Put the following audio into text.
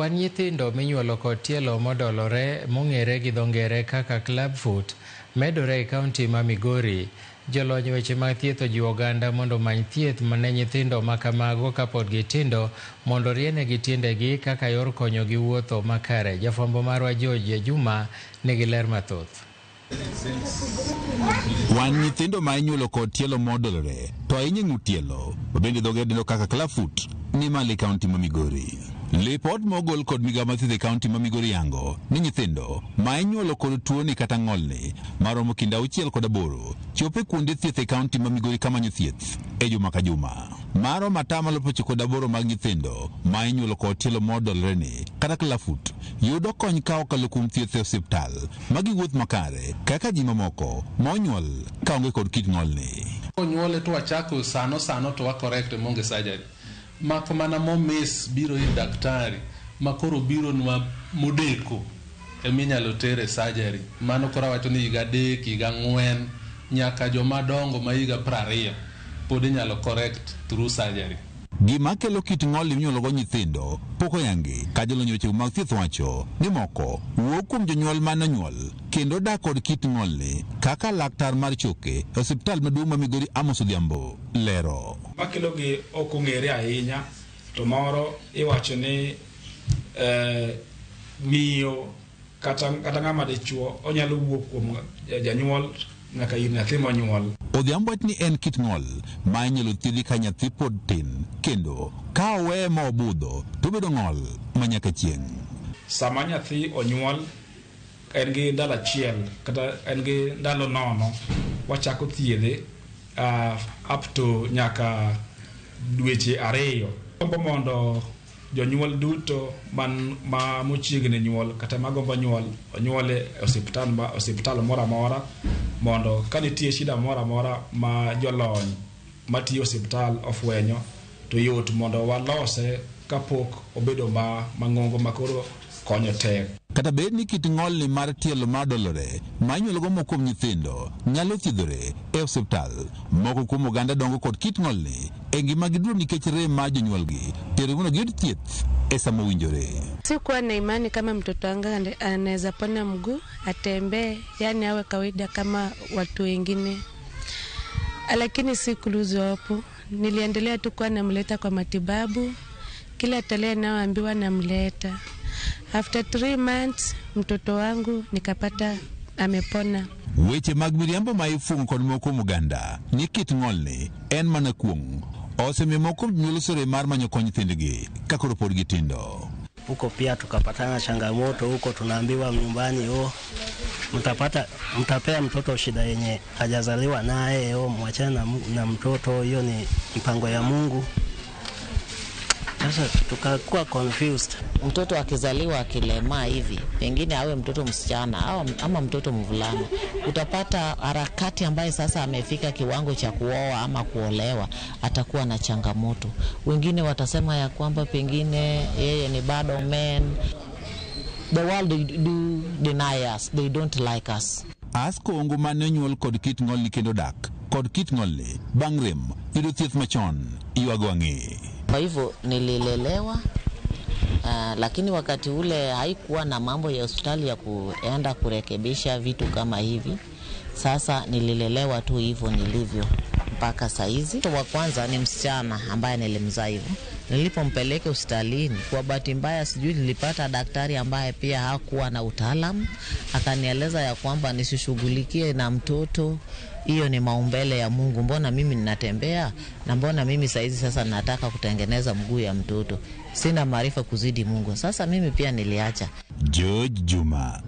Kwan nyithindo minyuolo kod tielo modolore mong'ere gi dho ngere kaka clubfoot medore e kaunti ma Migori. Jolony weche mag thieth ojiwo oganda mondo omany thieth ne nyithindo ma kamago kapod gitindo mondo rienegi tiendegi kaka yor konyogi wuotho makare. Jafwambo marwa George Juma nigi ler mathoth. Wan nyithindo ma inyuolo kod tielo modolore to ahinya ng'ut tielo mabende dhoge dendo kaka clubfoot ni malo e kaunti ma Migori. Lipot mogol kod migao mar thieth e kaunti ma Migori yango ni nyithindo ma inyuolo kod tuoni kata ng'olni maromo kind 6 kod 8 chopo e kuonde thieth e kaunti ma Migori kamanyo thieth e juma ka juma. Maromo 98% mag nyithindo ma inyuolo kod tielo modolore ni kata clubfoot yudo kony ka okalo kuom thieth e osiptal ma giwuoth makare kaka ji mamoko ma onyuol kaonge kod kit ng'olni. Onyuole to wachako sano sano to wa correct monge surgery. Mak mana momiss biro ir daktari ma koro bironwa modeko eminyalo tere surgery. Mano koro awacho ni higa 3, higa 4 nyaka joma dongo ma higa 20 pod inyalo correct through surgery. Gima kelo kit ng'ol minyuolo go nyithindo pok oyangi ka jolony weche mag thieth wacho ni moko wuok kuom jonyuol mane onyuol kendo dak kod kit ng'olni kaka laktar mar choke e osiptal maduong' ma Migori Amos Odhiambo lero. Makelo gi ok ong'ere ahinya to moro iwacho ni miyo kata ng'ama dichuo onyalo wuok kuom janyuol nyaka ir nyathi monyuol. Odhiambo wach ni en kit ng'ol ma inyalo thiedhi ka nyathi pod tin kendo ka oweye ma obudho to obedo ng'ol ma nyaka chieng'. Sama nyathi onyuol en gi ndalo 1 kata en gi ndalo 0 wachako thiedhe up to nyaka dweche 2. Gombo mondo jonyuol duto man ma mochiegni nyuol kata magombo nyuol onyuol e osiptal ma osiptal moro amora mondo ka nitie shida moro amora ma jolony matiyo osiptal ofwenyo to yot mondo walose kapok obedo ma mang'ongo makoro konyo tek. Kata bed ni kit ng'olni mar tielo madolore ma inyuolo go moko kuom nyithindo nyalo thiedhore e osiptal, moko kuom oganda dongo kod kit ng'olni e ngimagi duto nikech rem mar jonyuolgi tero mondo giyud thieth e sama owinjore. Sikuwa na imani kama mtoto wangu anaweza pona mguu atembee, yani awe kawaida kama watu wengine, lakini si kulose hope. Niliendelea tu kuwa namleta kwa matibabu, kila tarehe nayoambiwa namleta. After 3 months mtoto wangu nikapata amepona. Weche mag miriambo ma ifungo kod moko kuom oganda ni kit ng'olni en mana kuong' osemiyo moko kuom jonyuol osore mar manyo kony nyithindgi ka koro pod gitindo. Huko pia tukapatana changamoto huko, tunaambiwa nyumbani, oh, mtapata mtapea mtoto shida yenye hajazaliwa naye, oh, mwachane na mtoto, hiyo ni mpango ya Mungu. Sasa tukakuwa confused. Mtoto akizaliwa akilemaa hivi, pengine awe mtoto msichana au ama mtoto mvulana, utapata harakati ambaye sasa amefika kiwango cha kuoa ama kuolewa, atakuwa na changamoto. Wengine watasema ya kwamba pengine yeye ni bad omen. The world do deny us, they don't like us. Asko Ongo mane onyuol kod kit ng'olni kendo dak kod kit ng'olni bang' rem yudo thieth machon ywago ang'e. Kwa hivyo nililelewa lakini wakati ule haikuwa na mambo ya hospitali ya kuenda kurekebisha vitu kama hivi. Sasa nililelewa tu hivyo nilivyo mpaka saizi. Wa kwanza ni msichana ambaye nilimzaa hivyo. Nilipompeleka hospitalini, kwa bahati mbaya, sijui nilipata daktari ambaye pia hakuwa na utaalamu, akanieleza ya kwamba nisishughulikie na mtoto, hiyo ni maumbile ya Mungu. Mbona mimi ninatembea na mbona mimi saizi sasa nataka kutengeneza mguu ya mtoto? Sina maarifa kuzidi Mungu. Sasa mimi pia niliacha. George Juma.